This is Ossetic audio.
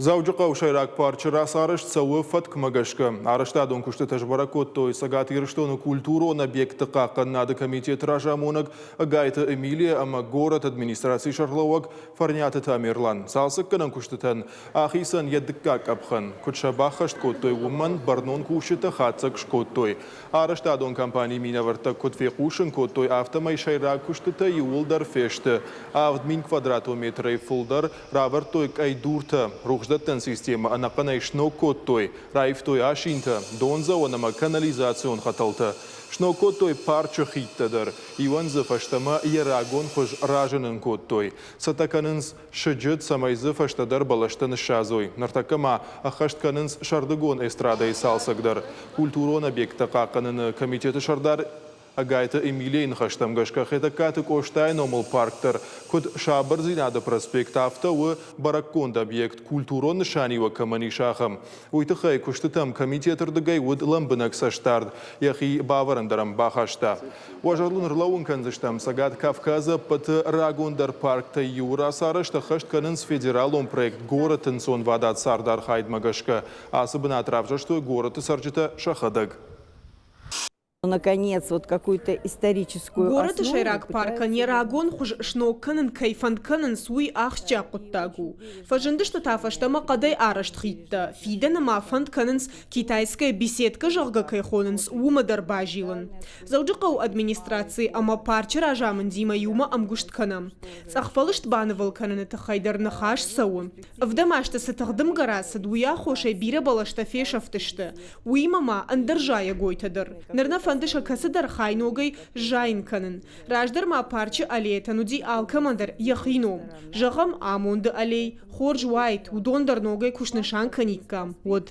Дзӕуджыхъӕуы сӕйраг парчы рацарӕзт цӕуы фӕткмӕ гӕсгӕ. Арӕзтадон куыстытӕ сбӕрӕг кодтой Цӕгат Ирыстоны культурон объектты хъахъхъӕнынады комитеты разамонӕг Ӕгайты Эмилия ӕмӕ горӕты администрацийы сӕргълӕууӕг Фӕрниаты Тамерлан. Цалцӕггӕнӕн куыстытӕн ахицӕн йӕ дыккаг къӕпхӕн. Куыд сӕ баххӕст кодтой, уымӕн бӕрнон кусджытӕ хатдзӕг скодтой. Арӕзтадон компанийы минӕвӕрттӕ куыд фехъусын кодтой, афтӕмӕй сӕйраг куыстытӕ иууылдӕр фесты. 7000 квадратон метрӕй фылдӕр равӕрдтой къӕйдуртӕ, рухсдӕттӕн системӕ ӕнӕхъӕнӕй сног кодтой, раивтой асинтӕ, дондзӕуӕн ӕмӕ канализацион хӕтӕлтӕ. Сног кодтой парчы хидтӕ дӕр, иуӕн дзы фӕстӕмӕ йӕ рагон хуыз разынын кодтой. Цӕттӕ кӕнынц сыджыт, цӕмӕй дзы фӕстӕдӕр бӕлӕстӕ ныссадзой. Ныртӕккӕ ма ӕххӕст кӕнынц сӕрдыгон эстрадӕйы цалцӕг дӕр. Культурон объекттӕ хъахъхъӕныны комитеты сӕрдар Ӕгайты Эмилияйы ныхӕстӕм гӕсгӕ Хетӕгкаты Къостайы номыл парк дӕр, куыд Сабырдзинады проспект, афтӕ у бӕрӕггонд объект, культурон нысаниуӕг кӕмӕн ис, ахӕм. Уый тыххӕй куыстытӕм комитеты рдыгӕй уыд лӕмбынӕг цӕстдард, йӕхи бавӕрӕн дӕр ӕм бахаста. Уӕ зӕрдыл ӕрлӕууын кӕндзыстӕм, Цӕгат Кавказы ӕппӕты рагондӕр парктӕй иуы рацарӕзт ӕххӕст кӕнынц федералон проект Город ӕнцонвадат цардархайдмӕ гӕсгӕ. Ацы бынат равзӕрстой горӕты цӕрджытӕ сӕхӕдӕг. Наконец, вот какую-то историческую Горӕты сӕйраг паркӕн йӕ рагон хуыз сног кӕнын кӕй фӕнд кӕнынц, уый ахсджиаг хъуыддаг у. Фӕзындысты та фӕстӕмӕ хъӕдӕй арӕзт хидтӕ, фидӕны ма фӕнд кӕнынц китайская беседка, зӕгъгӕ, кӕй хонынц, уымӕ дӕр базилын. Дзӕуджыхъӕуы администраци ӕмӕ парчы разамындимӕ иумӕ ӕмгуыст кӕнӕм. Цъӕхфӕлыст банывыл кӕныны тыххӕй дӕр ныхас цӕуы. Ӕвдӕм азты цы тыхдымгӕ рацыд, уый аххосӕй бирӕ бӕлӕстӕ фесӕфтысты. Уыимӕ ма ӕндӕр зайӕгойтӕ дӕр. Ныр нӕ фӕнды сӕ кӕцыдӕр хай ногӕй сзайын кӕнын. Раздӕр ма парчы аллеятӕн уыди алкӕмӕн дӕр йӕхи ном. Зӕгъӕм, Амонды аллей, хорз уаид, уыдон дӕр ногӕй куы снысан кӕниккам, уӕд.